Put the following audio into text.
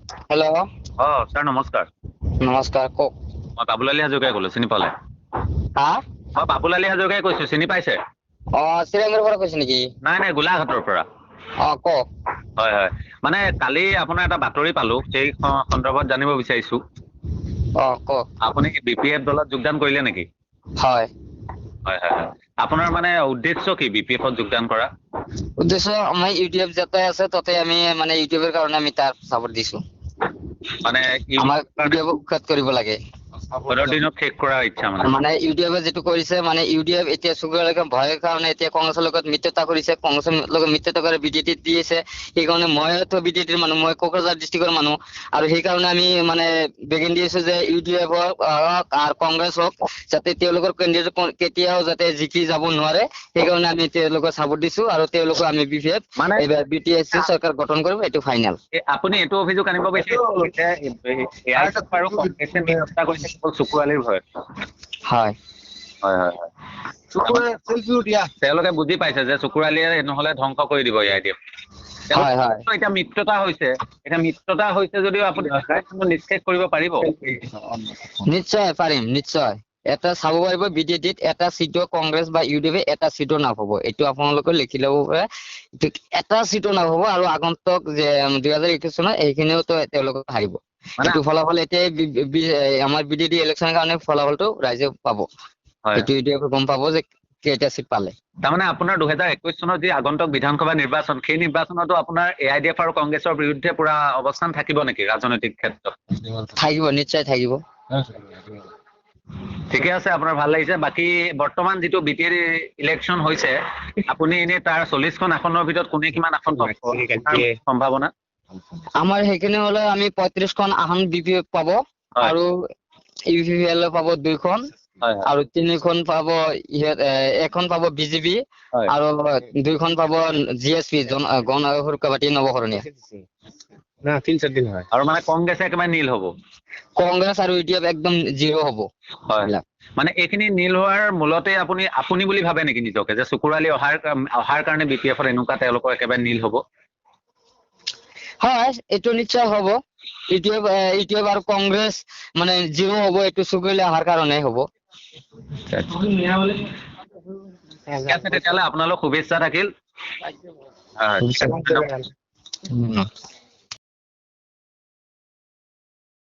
Hello'. অ sir নমস্কাৰ। নমস্কাৰ, কওক। মই বাবুলালী হাজৰিকাই ক'লো, চিনি পালে? হা? মই বাবুলালী হাজৰিকাই কৈছো, চিনি পাইছে? অ, চিৰাঙৰ পৰা কৈছে নেকি? নাই নাই, গোলাঘাটৰ পৰা। অ, কওক। হয় হয়, মানে কালি আপোনাৰ এটা বাতৰি পালো, সেই সন্দৰ্ভত জানিব বিচাৰিছো। অ, কওক। আপুনি বি পি এফ দলত যোগদান কৰিলে নেকি? হয়। হয় হয় হয়। আপোনাৰ মানে উদ্দেশ্য কি বি পি এফত যোগদান কৰা? উদ্দেশ্য, আমাৰ ইউ ডি এফ যাতে আছে তাতে আমি মানে ইউটিউবৰ কাৰণে আমি তাৰ চাপৰ্ট দিছো। মানে আমাক ইউ ডি এফক উৎখাত কৰিব লাগে। পদৰ দিনত শেষ কৰাৰ ইচ্ছা মানে। মানে ইউ ডি এফে যিটো কৰিছে, মানে ইউ ডি এফ এতিয়া চুবুৰীয়া ভয়ৰ কাৰণে এতিয়া কংগ্ৰেছৰ লগত মিত্ৰতা কৰিছে, কংগ্ৰেছৰ লগত মিত্ৰতা কৰি বি টি টিত দিছে। সেইকাৰণে মইতো বি টি টিৰ মানুহ, মই কোকৰাঝাৰ ডিষ্ট্ৰিক্টৰ মানুহ, আৰু সেইকাৰণে আমি মানে বেগিন দিছো যে ইউ ডি এফ হওক আৰু কংগ্ৰেছ হওক, যাতে তেওঁলোকৰ কেণ্ডিডেট কেতিয়াও যাতে জিকি যাব নোৱাৰে, সেইকাৰণে আমি তেওঁলোকক চাপৰ্ট দিছো। আৰু তেওঁলোকক আমি বি পি এফ মানে এইবাৰ বি টি এছ চি চৰকাৰ গঠন কৰিব, এইটো ফাইনেল। আপুনি এইটো অভিযোগ আনিব বিচাৰিছে আৰু কংগ্ৰেছে মিত্ৰতা কৰিছে কেৱল চকুৰ আলিৰ ভয়ত? হয়। হয় হয় হয়। তেওঁলোকে বুজি পাইছে যে চকুৰ আলিয়ে নহলে ধ্বংস কৰি দিব এ I D F. হয় হয়। এতিয়া মিত্ৰতা হৈছে, এতিয়া মিত্ৰতা হৈছে যদিও আপুনি নিষ্শেষ কৰিব পাৰিব? নিশ্চয় পাৰিম, নিশ্চয়। এটা চাব পাৰিব, বি টি টিত এটা চিটো কংগ্ৰেছ বা ইউ ডি এফ এটা চিটো নাপাব, এইটো আপোনালোকে লিখি ল'ব পাৰে, এটা চিটো নাপাব। আৰু আগন্তুক যে 2021 চনত এইখিনিওতো তেওঁলোকে হাৰিব। এইটো ফলাফল এতিয়া আমাৰ বি টি টি ইলেকশ্যনৰ কাৰণে ফলাফলটো ৰাইজে পাব, এইটো এতিয়া গম পাব যে কেইটা চিট পালে। তাৰমানে আপোনাৰ 2021 চনত যি আগন্তুক বিধানসভা নিৰ্বাচন, সেই নিৰ্বাচনতো আপোনাৰ এ I D F আৰু কংগ্ৰেছৰ বিৰুদ্ধে পুৰা অৱস্থান থাকিব নেকি ৰাজনৈতিক ক্ষেত্ৰত? থাকিব, নিশ্চয় থাকিব। ঠিকে আছে, আপোনাৰ ভাল লাগিছে। বাকী বৰ্তমান যিটো বি টি এ ইলেকশ্যন হৈছে, আপুনি এনেই তাৰ 40খন আসনৰ ভিতৰত কোনে কিমান আসন পাব সম্ভাৱনা? আমাৰ সেইখিনি হলে আমি 35খন আসন বি পি এফ পাব, আৰু ইউ পি পি এল পাব 2খন, আৰু 3খন পাব, এখন পাব বিজেপি, আৰু 2খন পাব জি এছ পি, গণ সুৰক্ষা পাৰ্টি নৱকৰণীয়া। না, 3-4 দিন হয়। আৰু মানে কংগ্ৰেছে একেবাৰে নীল হ'ব? কংগ্ৰেছ আৰু ইউ ডি এফ একদম জিৰ' হ'ব। হয়। মানে এইখিনি নীল হোৱাৰ মূলতে আপুনি বুলি ভাবে নেকি নিজকে যে চকুৰ আলি অহাৰ কাৰণে বি পি এফত এনেকুৱা তেওঁলোকৰ একেবাৰে নীল হ'ব? হয়, এইটো নিশ্চয় হ'ব। ইউ ডি এফ আৰু কংগ্ৰেছ মানে জিৰ' হ'ব, এইটো চকুৰ আলি অহাৰ কাৰণে হ'ব। ঠিক আছে, তেতিয়াহ'লে আপোনালোক শুভেচ্ছা থাকিল।